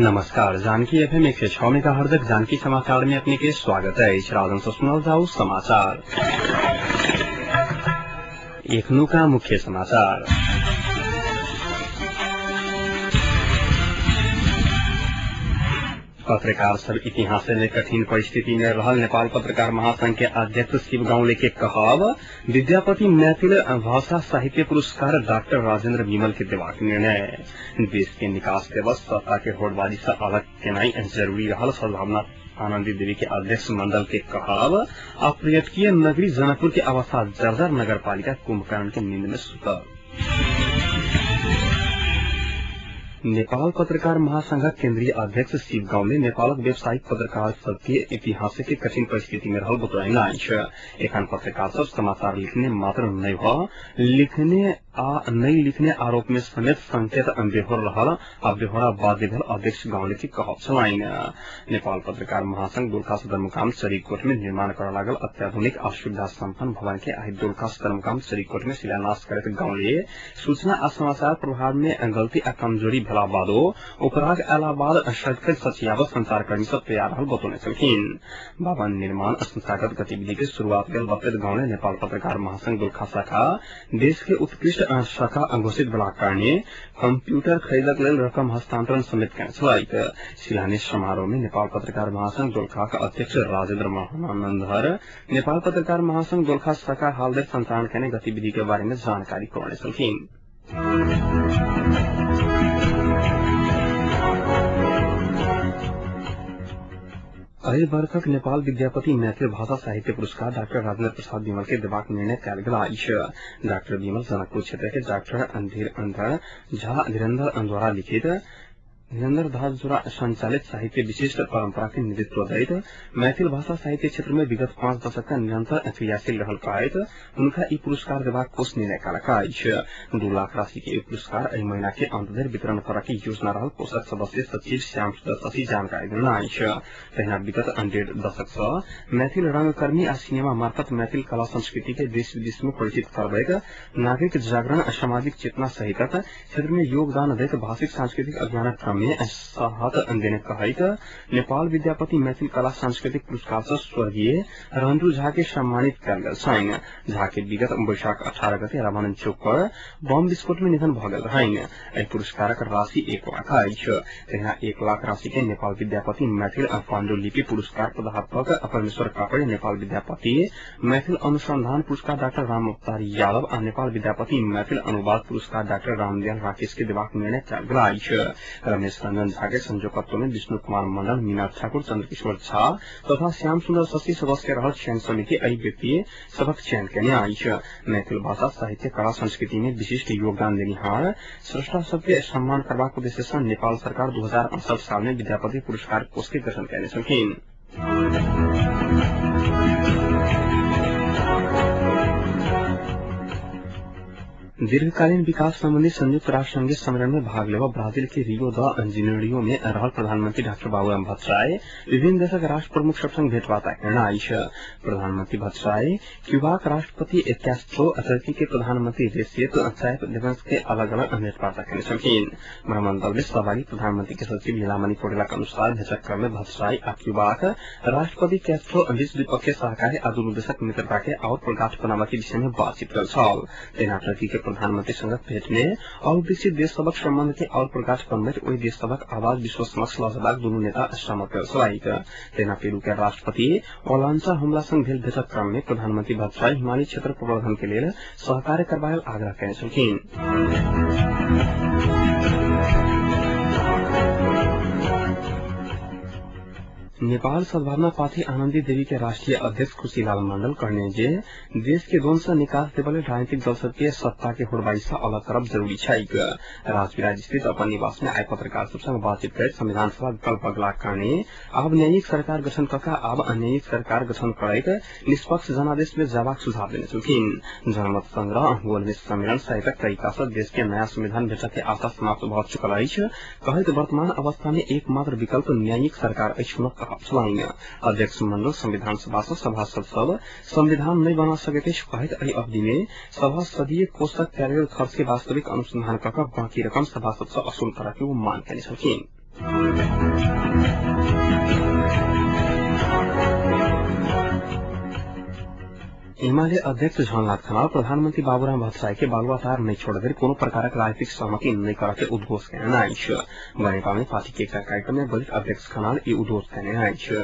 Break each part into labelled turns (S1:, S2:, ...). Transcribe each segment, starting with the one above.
S1: नमस्कार, Janaki FM 106 megahertz Janaki समाचार में अपने के स्वागत है। राजन से सुनल जाऊ समाचार। एखनुका मुख्य समाचार। पत्रकार सब इतिहास में कठिन परिस्थिति में रहल नेपाल पत्रकार महासंघ के अध्यक्ष शिव गाउँले के कहब विद्यापति मैथिल भाषा साहित्य पुरस्कार डाक्टर राजेन्द्र विमल के देबाक निर्णय। देश के निकास दिवस सत्ता के होड़बाजी से अलग केनाई जरूरी रहल सद्भावना आनंदी देवी के अध्यक्ष मंडल के कहब। आ पर्यटकीय नगरी जनकपुर के अवस्था जर्जर नगरपालिका कुंभकर्ण के नींद में सुतल। नेपाल पत्रकार महासंघक केन्द्रीय अध्यक्ष शिव गाउँले नेपालक व्यावसायिक पत्रकार सबके इतिहास के कठिन परिस्थिति में रहल बतौलनि अछि। एखन पत्रकार सब समाचार लिखने मात्र नहि भ लिखने आ नहि लिखने आरोप में समेत संकेत बेहोर रहल आ बेहोरा बाध्य भेल अध्यक्ष गाउँले के कहब छलनि। नेपाल पत्रकार महासंघ दोलखा सदरमुकाम चरीकोट में निर्माण करऽ लागल अत्याधुनिक आ सुविधा सम्पन्न भवन के आइ दोलखा सदरमुकाम चरीकोट में शिलान्यास करैत गाउँले सूचना आ समाचार प्रभाव में गलती आ कमजोरी भेला बादो उपराग अयला बाद सदखद सचियावत संचारकर्मी सब तैयार रहल बतौने छलखिन। भवन निर्माण संस्थागत गतिविधि के शुरूआत भेल बतैत गाउँले नेपाल पत्रकार महासंघ दोलखा शाखा देश के उत्कृष्ट शाखा घोषित भेलाक कारणे कंप्यूटर खरीदक लेल रकम हस्तांतरण समेत केने छलैक। शिलान्यास समारोह में नेपाल पत्रकार महासंघ दोलखाक अध्यक्ष राजेन्द्र महानन्दहर नेपाल पत्रकार महासंघ दोलखा शाखा हालधरि संचालन केने गतिविधि के बारे में जानकारी करौने छलखिन। एहि वर्षक नेपाल विद्यापति मैथिल भाषा साहित्य पुरस्कार डाक्टर राजेन्द्र प्रसाद विमल के देबाक निर्णय कयल गेल अछि। डाक्टर विमल जनकपुर क्षेत्र के डाक्टर झा धीरेन्द्र द्वारा लिखित धीरेन्द्र झा संचालित साहित्य विशिष्ट परंपरा के नेतृत्व दैत मैथिल भाषा साहित्य क्षेत्र में विगत 5 दशक का निरंतर क्रियाशील रहल कहैत हुनका ई पुरस्कार देबाक कोष निर्णय कयलक अछि। 2 लाख राशि के ई पुरस्कार एहि महीना के अंत धरि वितरण करऽ के योजना रहल कोषक सदस्य सचिव श्याम सुन्दर शशि जानकारी देलनि अछि। तहिना विगत 1.5 दशक सँ मैथिल रंगकर्मी आ सिनेमा मार्फत मैथिल कला संस्कृति के देश विदेश में परिचित करबैत नागरिक जागरण आ सामाजिक चेतना सहितक क्षेत्र में योगदान दैत भाषिक सांस्कृतिक अभियानक क्रम में साथ देने कहैत नेपाल विद्यापति मैथिल कला सांस्कृतिक पुरस्कार से स्वर्गीय रंजू झा के सम्मानित कयल गेल छनि। झा के विगत वैशाख 18 गते रामानंद चौक पर बम विस्फोट में निधन भऽ गेल रहनि। एहि पुरस्कारक राशि 1 लाख अछि। तहिना 1 लाख राशि के नेपाल विद्यापति मैथिल पाण्डुलिपि पुरस्कार प्राध्यापक परमेश्वर कापड़े, नेपाल विद्यापति मैथिल अनुसंधान पुरस्कार डाक्टर राम अवतार यादव आ नेपाल विद्यापति मैथिल अनुवाद पुरस्कार डाक्टर रामदयाल राकेश के देबाक निर्णय कयल गेल अछि। रमेश रंजन झा के संयोजकत्व में विष्णु कुमार मंडल, मीना ठाकुर, चंद्रकिशोर झा तथा श्याम सुन्दर शशि सदस्य रहल चयन समिति एहि व्यक्ति सभक चयन केने अछि। मैथिल भाषा साहित्य कला संस्कृति में विशिष्ट योगदान देनिहार स्रष्टा सबके सम्मान करबाक उद्देश्य सँ नेपाल सरकार 2068 साल में विद्यापति पुरस्कार कोष के गठन केने छलखिन। दीर्घकालीन विकास संबंधी संयुक्त राष्ट्र संघीय सम्मेलन में भाग लेबऽ ब्राजील के रियो द जेनेरियो में रहल प्रधानमंत्री डाक्टर बाबूराम भट्टराई विभिन्न देशक राष्ट्र प्रमुख सब संग भेंटवार्ता केने अछि। प्रधानमंत्री भट्टराई क्यूबाक राष्ट्रपति कैस्ट्रो, तुर्की के प्रधानमंत्री रेसेप ताइप एर्दोगन के अलग अलग भेंटवार्ता केने छलखिन। भ्रमण दल में सहभागी प्रधानमंत्री के सचिव लीलामणि कोइरालाक अनुसार भेंटक क्रम में भट्टराई आ क्यूबाक राष्ट्रपति कैस्ट्रो बीच द्विपक्षीय सहकार्य आ दुनू देशक मित्रता के आओर प्रगाढ़ बनाबऽ के विषय में बातचीत भेल छल। तहिना तुर्की के प्रधानमंत्री संगक भेंट में अविकसित देश सभक संबंध के और प्रगाढ़ बनबैत ओहि देश सभक आवाज विश्व समक्ष लऽ जेबाक दुनू नेता सहमत भेल छलथि। तहिना पेरू के राष्ट्रपति ओलान्सा हुमला संग भेल भेंटक क्रम में प्रधानमंत्री भट्टराई हिमालय क्षेत्र प्रवर्धन के लेल सहकार्य करबा लेल आग्रह केने छलखिन। नेपाल सद्भावना पार्टी आनन्दी देवी के राष्ट्रीय अध्यक्ष खुशीलाल मंडल कहने जे देश के द्वंद से निकास देबय लेल राजनीतिक दल सबके सत्ता के होड़बाजी से अलग करब जरूरी छैक। राजविराज स्थित अपन निवास में आइ पत्रकार सब संग बातचीत करैत संविधान सभा विकल्प बगलाक कारणे आब न्यायिक सरकार गठन कऽ कऽ आब अन्यायिक सरकार गठन करैत निष्पक्ष जनादेश में जेबाक सुझाव देने छलखिन। जनमत संग्रह गोलमेज सम्मेलन सहितक तरीका सँ देश के नया संविधान भेटय के आशा समाप्त भऽ चुकल अछि कहैत वर्तमान अवस्था में एकमात्र विकल्प न्यायिक सरकार अछि हुनक छलनि। अध्यक्ष मंडल संविधान सभा सँ सभासद सब संविधान नहि बना सकैत अछि कहैत एहि अवधि में सभासदीय कोषक कयल गेल खर्च के वास्तविक अनुसंधान कऽ कऽ बाकी रकम सभासद सँ असूल करऽ के ओ मांग केने छलखिन। एमाले अध्यक्ष झलनाथ खनाल प्रधानमन्त्री बाबुराम भट्टराई के बालुवाटार नहि छोड़धरि कोनो प्रकारक राजनीतिक सहमति नहि करऽ के उद्घोष कयने अछि। बनेपा में पार्टी के एकटा कार्यक्रम में बजट अध्यक्ष खनाल ई उद्घोष कयने अछि।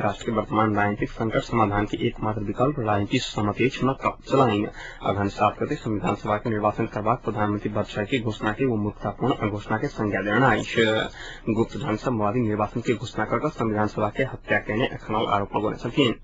S1: राष्ट्र के वर्तमान राजनीतिक संकट समाधान के एकमात्र विकल्प राजनीतिक सहमति अछि न चलाइन। अगहन 7 गते संविधान सभा के निर्वाचन करबाक प्रधानमन्त्री भट्टराई के घोषणा के वो मूर्खतापूर्ण घोषणा के संज्ञा देने अछि। गुप्त ढंग से माओवादी निर्वाचन के घोषणा कर संविधान सभा के हत्या कयने खनाल आरोप लगौने छलखिन।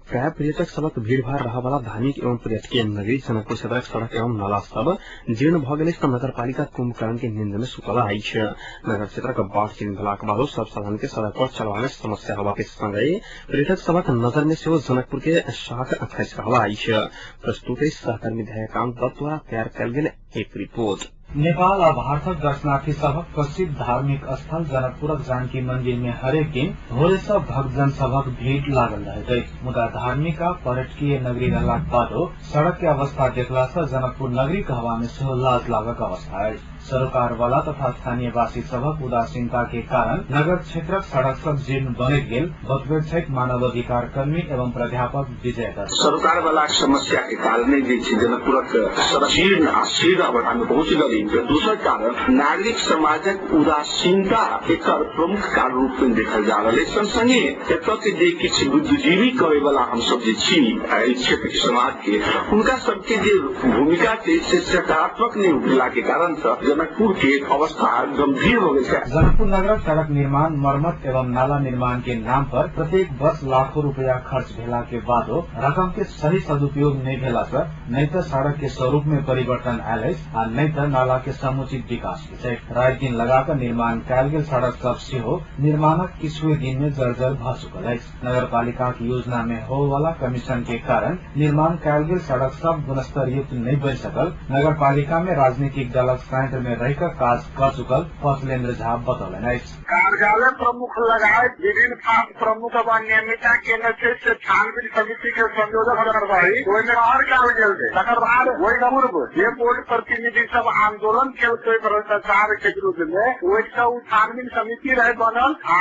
S1: प्राय पर्यटक सबक भीड़भाड़ रहवाला धार्मिक एवं पर्यटकीय नगरी जनकपुर क्षेत्रक सड़क एवं नाला सब जीर्ण भ गेल अछि। नगरपालिका कुंभकर्ण के नींद में सुतल अछि। नगर क्षेत्रक बाढ़ जीर्ण भेलाक बादो सब साधन के सड़क पर चलबा में समस्या होबा के संगे पर्यटक सबक नजर में सेहो जनकपुर के शाख खसि रहल अछि। प्रस्तुत सहकर्मी धैर्यकांत दत्त द्वारा तैयार कयल गेल एक रिपोर्ट।
S2: नेपाल आ भारतक दर्शनार्थी सभक प्रसिद्ध धार्मिक स्थल जनकपुरक जानकी मंदिर में हरेक दिन भोरे सँ भक्तजन सभक भीड़ लागल रहैत अछि। मुदा धार्मिक आ पर्यटकीय नगरी रहलाक बादो सड़क के अवस्था देखला सँ जनकपुर नगरी कहबा में सेहो लाज लागक अवस्था अछि। सरोकार वाला तथा स्थानीयवासी सभक उदासीनता के कारण नगर क्षेत्रक सड़क सब जीर्ण बनैत गेल बतबैत छथि मानवाधिकार कर्मी एवं प्राध्यापक विजय दत्त।
S3: सरोकार वाला समस्या के कारण जे छै जनकपुरक सड़क जीर्ण आ शीर्ण अवस्था में पहुंच गेल। दोसर कारण नागरिक समाजक उदासीनता एकर प्रमुख कारण रूप में देखल जा रहल अछि। संगे एतय के जे किछु बुद्धिजीवी कहे वाला हम सब जे छी एहि क्षेत्र के समाज के, हुनका सबके जे भूमिका छै से सकारात्मक नहि भेला के कारण से जनकपुर के अवस्था गंभीर हो गेल छै।
S2: जनकपुर नगरक सड़क निर्माण, मरम्मत एवं नाला निर्माण के नाम पर प्रत्येक वर्ष लाखों रुपया खर्च भेला के बादो रकम के सही सदुपयोग नहि भेला से नहि तऽ सड़क के स्वरूप में परिवर्तन आयल अछि आ नहि तऽ नाला के समुचित विकास छै। राति दिन लगाकर निर्माण कयल गेल सड़क सब सेहो निर्माणक किछुए दिन में जर्जर भ चुकल अछि। नगरपालिका के योजना में होय वाला कमीशन के कारण निर्माण कयल गेल सड़क सब गुणस्तर युक्त नहीं बन सकल। नगरपालिका में राजनीतिक दलक साइंट में रहिकर काज कर चुकल कौशलेन्द्र झा बतौलनि अछि।
S4: कार्यालय प्रमुख लगाए विभिन्न फार्म प्रमुख अनियमितता केने छै से छानबीन समिति के संयोजक रही ओहिमे बाहर कयल गेल छै। तकर बाद ओहि पूर्व जे बोर्ड प्रतिनिधि सब आंदोलन केलकै भ्रष्टाचार के विरुद्ध में, ओहिसँ ओ छानबीन समिति रहे बनल आ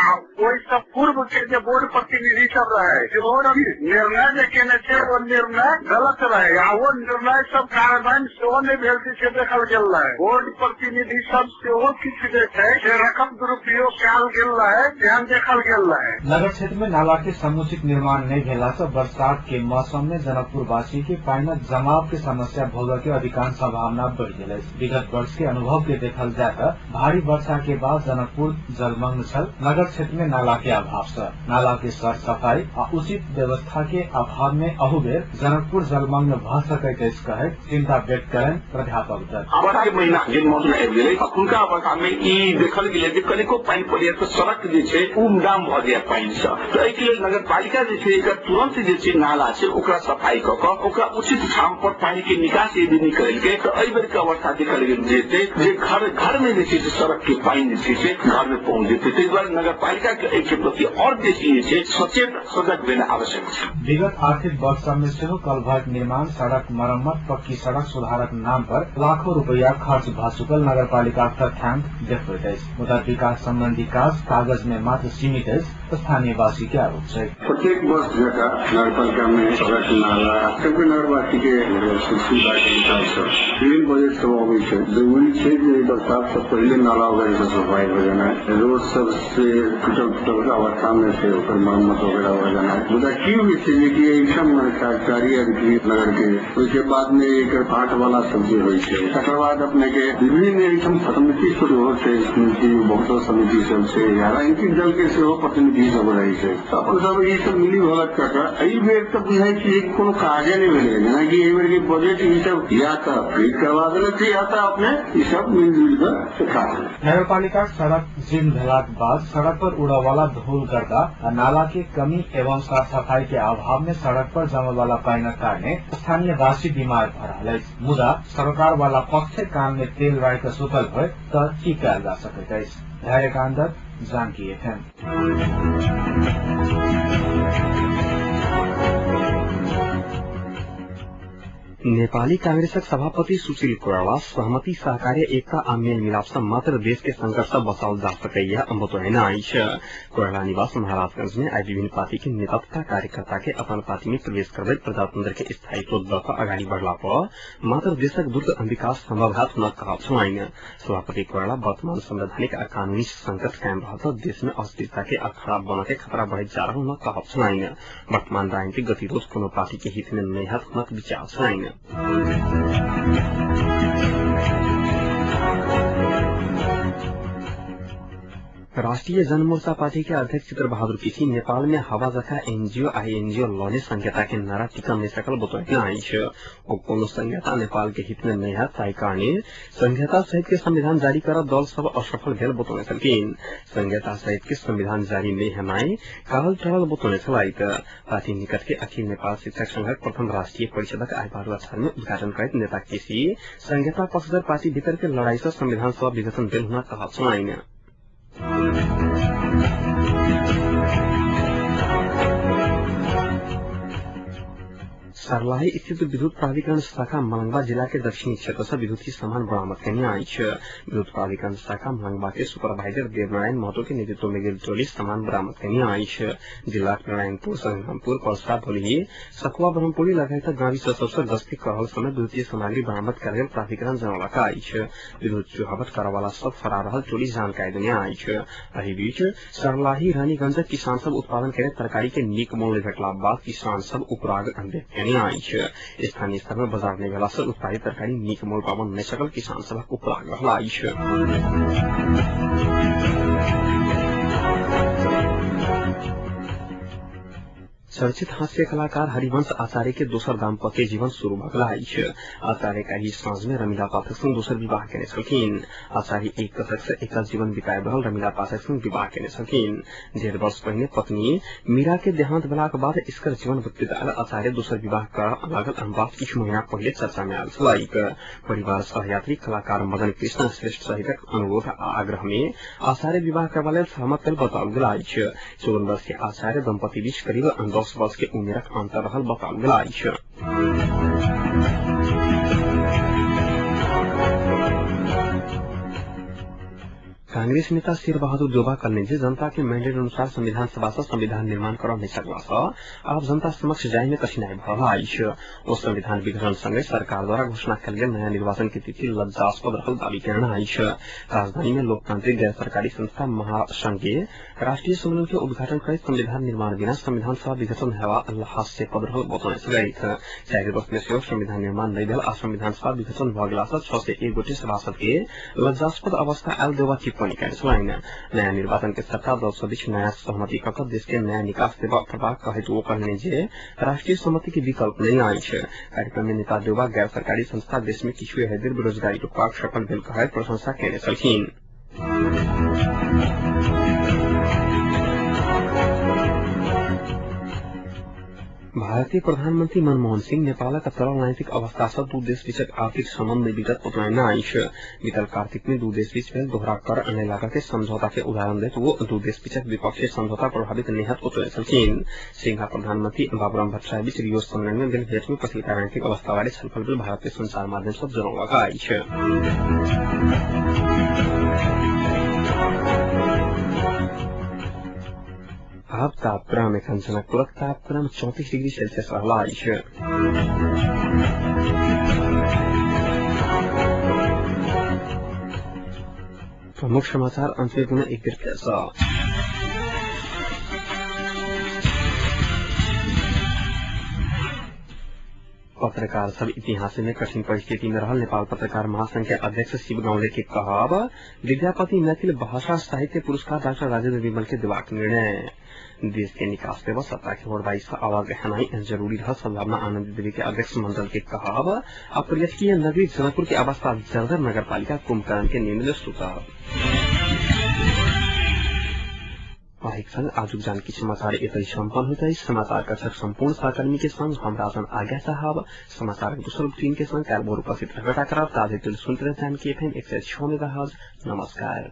S4: ओहिसँ पूर्व के जे बोर्ड प्रतिनिधि सब रहे सेहो निर्णय जे केने छै ओ निर्णय गलत रहे आ ओ निर्णय सब कार्यान्वयन सेहो नहि भेल छै से देखल गेल रहे। बोर्ड प्रतिनिधि सब सेहो किछु जे छै से रकम दुरुपयोग कयल गेल रहे तेहन देखल गेल रहे।
S2: नगर क्षेत्र में नाला के समुचित निर्माण नहीं भेला से बरसात के मौसम में जनकपुर वासी के पानिक जमाव के समस्या भोगऽ के अधिकांश संभावना बढ़ि गेल अछि। विगत वर्ष के अनुभव के देखल जाय तऽ भारी वर्षा के बाद जनकपुर जलमग्न छल। नगर क्षेत्र में नाला के अभाव से नाला के सर सफाई आ उचित व्यवस्था के अभाव में अहू बेर जनकपुर जलमग्न भ सकैत अछि कहैत चिंता व्यक्त कयलनि प्राध्यापक दत्त।
S3: वर्षा के महीना जे मौसम आबि गेलै अखुनका अवस्था में ई देखल गेलै जे कनिको पानि पड़ैया तऽ सड़क जे छै उमदाम भऽ जाय पानि से। तऽ एहिके लेल नगरपालिका जे छै एकर तुरंत जे छै नाला छै ओकरा सफाई कऽ कऽ ओकरा उचित ठाम पर पानि के निकास यदि नहि करेलकै तऽ एहि बेर के अवस्था देखल गेल जेतै जे घर घर में जे छै से सड़क के पानि जे छै से घर में पहुंच जेतै। ताहि दुआरे नगरपालिका के एहि के प्रति और बेसी जे छै सचेत सजग भेनाइ आवश्यक छै।
S2: विगत आर्थिक वर्ष सब में सेहो कलभर्ट निर्माण, सड़क मरम्मत, पक्की सड़क सुधारक नाम पर लाखों रुपया खर्च भ चुकल नगरपालिका तथ्यांक देखबैत अछि। मुदा विकास संबंधी काज कागज में मात्र सीमित अछि स्थानीयवासी के आरोप छै।
S5: प्रत्येक वर्ष जकाँ नगरपालिका में सड़क नाला सबके नगरवासी के सुविधा के हिसाब से विभिन्न बजट सब अबै छै। जरूरी छै जे बरसात से पहिले नाला वगैरह से सफाई हो जाना, रोड सब से टूटल फूटल अवस्था में छै ओकर मरम्मत वगैरह हो जाना। मुदा की होइ छै जे कि एहिठाम कार्यकारी नगर के ओहिके बाद में एकर फाट वाला सब जे होइ छै, तकर बाद अपने के विभिन्न एहिठाम समिति सेहो छै, समिति बहुतो समिति सब छै, राजनीतिक दल के सेहो प्रतिनिधि सब रहै छै। तऽ अपन सब ई सब मिली भगत कऽ कऽ एहि बेर तऽ बुझाइ छै जे कोनो काजे नहि भेलै। जेनाकि एहि बेर के बजट ई सब या तऽ फ्रीज करवा देलक छै या तऽ अपने ई सब मिलजुल कऽ खा देलक।
S2: नगरपालिका सड़क जीर्ण भेलाक बाद सड़क पर उड़ऽ वाला धूल गर्दा आ नाला के कमी एवं साफ सफाई के अभाव में सड़क पर जमल वाला पानिक कारणे स्थानीयवासी बीमार भ रहल अछि। मुदा सरकार वाला पक्ष कान में तेल राखि कऽ सुतल होय तऽ की कयल जा सकैत अछि। धैर्यकांत दत्त, जानकी एफएम।
S1: नेपाली कांग्रेसक सभापति सुशील कोइराला सहमति सहकार्य एकता आ मेल मिलाप सँ मात्र देश के संकट सँ बचाओल जा सकैया बतौने अछि। कोइराला निवास महाराजगंज में आइ विभिन्न पार्टी के नेता तथा कार्यकर्ता के अपन पार्टी में प्रवेश करबैत प्रजातंत्र के स्थायित्व दऽ कऽ अगाडि बढ़ला पर मात्र देशक द्रुत विकास संभव हैत हुनक कहब छलनि। सभापति कोइराला वर्तमान संवैधानिक आ कानूनी संकट कायम रहल तऽ देश में अस्थिरता के अखड़ा बनऽ के खतरा बढ़ैत जा रहल हुनक कहब छलनि। वर्तमान राजनीतिक गतिरोध कोनो पार्टी के हित में नहि हैत हुनक विचार छलनि। राष्ट्रिय जनमोर्चा पार्टी के अध्यक्ष चित्र बहादुर केसी नेपाल में हवा जखा एनजीओ आईएनजीओ लड़ने संहिता के नारा टिकन नहीं सकल बतौने अछि। ओ कोनो संहिता नेपाल के हित में नहीं है ताहि कारणे संहिता सहित के संविधान जारी कर दल सब असफल भेल बतौने छलखिन। संहिता सहित के संविधान जारी नहीं हेनाइ काल टरल बतौने छलथि। पार्टी निकट के अखिल नेपाल शिक्षक संघक प्रथम राष्ट्रिय परिषदक आइ बारुआछार में उद्घाटन करैत नेता केसी संहिता पक्षधर पार्टी भीतर के लड़ाई से संविधान सभा विघटन भेल हुनक कहब छलनि। सर्लाही स्थित विद्युत प्राधिकरण शाखा मलंगवा जिला के दक्षिणी क्षेत्र से विद्युतीय सामान बरामद केने अछि। विद्युत प्राधिकरण शाखा मलंगवा के सुपरवाइजर देवनारायण महतो के नेतृत्व में गेल टोली सामान बरामद केने अछि। जिलाक नारायणपुर, संग्रामपुर, परसा, भोलही, सकुआ, ब्रह्मपुरी लगायत गाविस सबसँ गस्ती कर रहल समय विद्युतीय सामग्री बरामद कयल गेल प्राधिकरण जनौलक अछि। विद्युत चुहावट करवाला सब फरार रहल टोली जानकारी देने अछि। एहि बीच सर्लाही रानीगंजक किसान सब उत्पादन केने तरकारी के नीक मूल्य भेटला बाद किसान सब उपराग व्यक्त केने अछि। स्थानीय स्तर में बाजार नहि भेला से उत्पादित तरकारी नीक मोल पाबन नहि सकल किसान सभक उपराग रहल अछि। चर्चित हास्य कलाकार हरिवंश आचार्य के दोसर दाम्पत्य जीवन शुरू भऽ गेल अछि। आचार्य काल्हि साँझ में रमीला पाठक संग दोसर विवाह केने छलखिन। आचार्य एक दशक से एकल जीवन बिताबि रहल रमीला पाठक संग विवाह केने छलखिन। 1.5 वर्ष पहिने पत्नी मीरा के देहांत भेलाक बाद इसकर जीवन बितायल आचार्य दोसर विवाह करऽ लागल बात किछु महीना पहिले चर्चा में आयल छलैक। परिवार सहयात्री कलाकार मदन कृष्ण श्रेष्ठ सहितक अनुरोध आ आग्रह में आचार्य विवाह करबा लेल सहमत भेल बताओल गेल अछि। 54 वर्ष के आचार्य दंपति बीच करीब 10 वर्ष के उमेरक अंतर रहल बताओल गेल अछि। कांग्रेस नेता शेरबहादुर देउवा कहलनि जे जनता के मैंडेट अनुसार संविधान सभा से संविधान निर्माण करऽ नहि सकला सँ आब जनता समक्ष जाय में कठिनाई भऽ रहल अछि। ओ संविधान विघटन संगे सरकार द्वारा घोषणा कयल गेल नया निर्वाचन के तिथि लज्जास्पद रहल दावी केने अछि। राजधानी में लोकतांत्रिक गैर सरकारी संस्था महासंघ के राष्ट्रीय सम्मेलन के उद्घाटन करैत संविधान निर्माण बिना संविधान सभा विघटन हेवा हास्यास्पद रहल बतौने छलथि। 4 वर्ष में सेहो संविधान निर्माण नहि भेल आ संविधान सभा विघटन भऽ गेला सँ 601 गोटे सभासद के लज्जास्पद अवस्था आयल देउवा टिप्पणी केने छलनि। नया निर्वाचन के सत्ता दल सब बीच नया सहमति कऽ देश के नया निकास देबऽ पड़बाक कहैत ओ कहलनि जे राष्ट्रीय सहमति के विकल्प नहि अछि। कार्यक्रम में नेता देउवा गैर सरकारी संस्था देश में किछु देर बेरोजगारी रोकबाक सफल भेल कहैत प्रशंसा केने छलखिन। भारतीय प्रधानमन्त्री मनमोहन सिंह नेपालक तरल राजनीतिक अवस्था सँ दू देश बीचक आर्थिक सम्बन्ध बिगड़त बतौने अछि। बीतल कार्तिक में दू देश बीच भेल दोहरा कर नहि लागऽ के समझौता के उदाहरण दैत ओ दू देश बीचक द्विपक्षीय समझौता प्रभावित नहि हैत बतौने छलखिन। सिंह आ प्रधानमन्त्री बाबूराम भट्टराई बीच रियो सम्मेलन में भेल भेट में पछिलका राजनीतिक अवस्था बारे छलफल भेल भारतीय संचार माध्यम सब जनौलक अछि। आब तापक्रम एखन जनकपुरक तापक्रम 34 डिग्री सेल्सियस रहल अछि। प्रमुख समाचार अंत में पुनः एक बेर फेर सँ। पत्रकार सब इतिहास में कठिन परिस्थिति में रहल नेपाल पत्रकार महासंघ के अध्यक्ष शिव गाउँले के कहब विद्यापति मैथिल भाषा साहित्य पुरस्कार डाक्टर राजेन्द्र विमल के देबाक निर्णय। देश के निकास देव सत्ता के होड़बाई से आवाज हेनाइ जरूरी रहल सद्भावना आनन्द देवी के अध्यक्ष मंडल के कहब आ पर्यटकीय नगरी जनकपुर के अवस्था जर्जर नगरपालिका कुंभकर्ण के नींद में सुतल। संग आजुक जानकी समाचार एतै सम्पन्न होइत अछि। समाचार कक्षक सम्पूर्ण सहकर्मी के संग हम राजन आज्ञा साहब समाचारक दोसर टीम के संग काल्हि भोर उपस्थित रहबे करब। ताधरि सुनैत रहब जानकी एफएम 106 मेगाहर्ट्ज। नमस्कार।